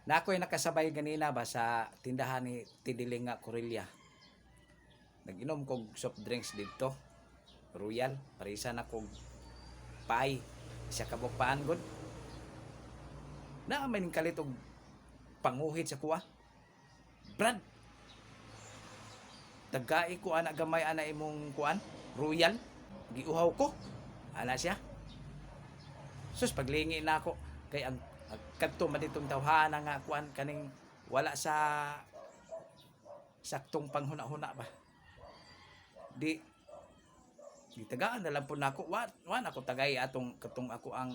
Na ako'y nakasabay ganina ba sa tindahan ni Tidilinga Corilla. Nag-inom kog soft drinks didto. Royal, parisa na kog pie. Isa ka buok paan gud. Naa may ning kalit og panguhit sa kuha. Brad, tagai ko ana gamay ana imong kuan, Royal. Giuhaw ko. Ana siya. Sus, paglingi na ako kay ang kadto man ditong tawhana nga kuan kaning wala sa saktong panghuna-huna ba. Di gitagaan na lang po nako, wa na ko tagay atong katong ako ang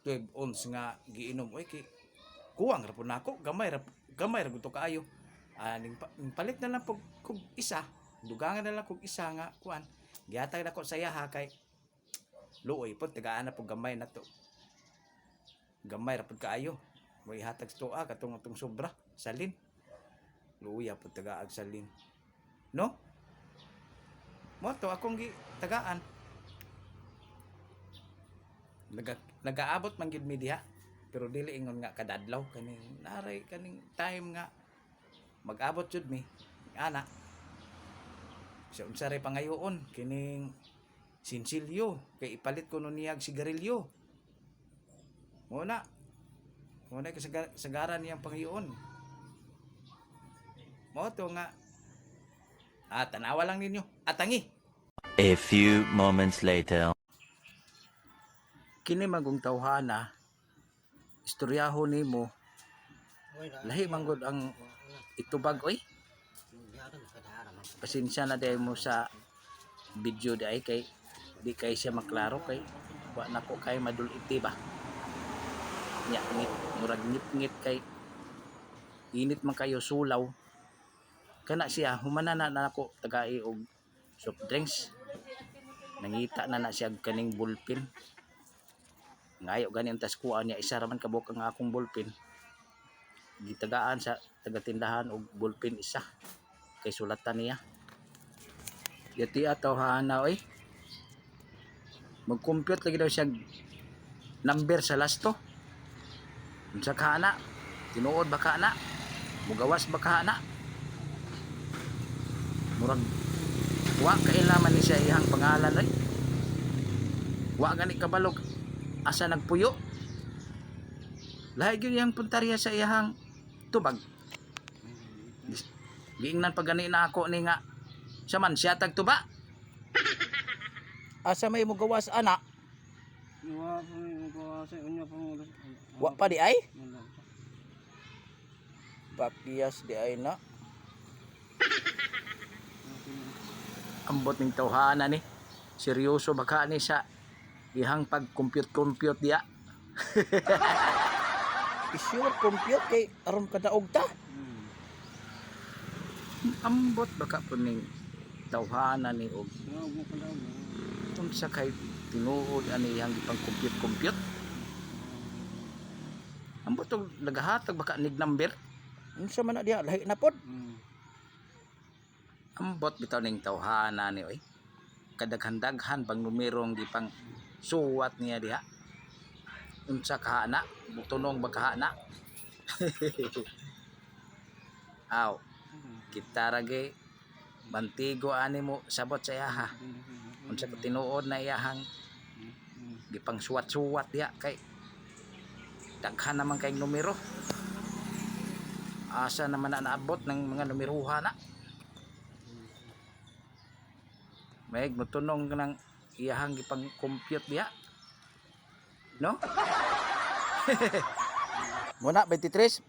12 ounce nga giinom, oy, kay kuwang ra po nako, gamay ra gud to kaayo. Ning palit na lang pug kog isa, dugangan na lang kog isa nga kuan, gihatag nako sa iya kay luoy pod, tagaan na pug gamay na to, gamay ra pud kaayo mo ihatag sa tuwa katong atong sobra salin, luoya pud tagaag salin, no? Mo to akong gi tagaan. Nagaabot man gyud mi diha, pero dili ingon nga kadadlaw, kaning naray kaning time nga mag-abot jud mi ana sa unsa ray pangayoon kining sinsilyo kay ipalit ko no niyag sigarilyo. Mo na kasagaran niyang pangayoon mo to nga tanawa lang ninyo, atangi. A few moments later. Kini magong tawhana, istoryahon nimo, lahi manggod ang itubag, oy. Pasensya na dahil mo sa video di ay kay di kay siya maklaro kay wa na ko kay maduliti ba nya, ngit murag ngit-ngit kay init man kayo sulaw. Kana siya, humana na nako tagai og soft drinks, nangita na na siya og kaning ballpen. Ngayo gani ang tas kuha niya, isa ra man kabuok ang akong ballpen. Gitagaan sa tagatindahan og ballpen isa kay sulatan niya. Yati tawhana, oy, mag-compute lagi daw siya number sa lasto. Unsa ka ana? Tinuod ba ka ana? Mugawas ba ka ana? Murag wa kailaman ni siya iyang pangalan, oy. Wa gani kabalog asa nagpuyo. Lahi gyud iyang puntarya sa iyang tubag. Giingnan pa gani na ako ni nga siya man siya tagtuba. Asa may mugawas ana? Wa pa may magawa sa unya pa mo. Wa pa di ay? Pakiyas di ay na. Ambot ning tawhana ni. Seryoso baka ni sa ihang pag-compute-compute diya. Sure compute kay aron kadaog ta. Ambot baka po ning tawhana ni og unsa kay tinuod ani iyang gipang compute-compute. Ambot og nagahatag baka nig number. Unsa man na diha, lahi na pod. Ambot bitaw ning tawhana ni, oy. Kadaghan-daghan bang numerong gipang suwat niya diha. Unsa ka na? Tunong ba ka na? Aw, kita rage bantigo ani mo sabot sa iyaha. Unsa ka tinuod na iyahang gipang suwat-suwat diha kay daghan naman kay numero. Asa naman na naabot ng mga numeruha na? May mutunong ng iyahang gipang compute diha. No? Muna 23.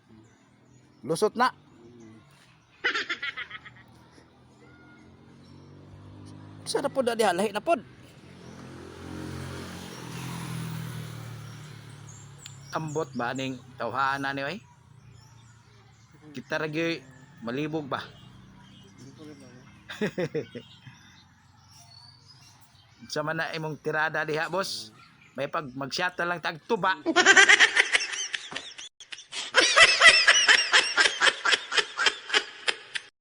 Lusot na. Sa na pod na diha, lahi na pod. Ambot ba ning tawhana ni, oy? Kita ra gyud malibog ba? Sa man na imong tirada diha, boss. May pag magsyata lang tag tuba.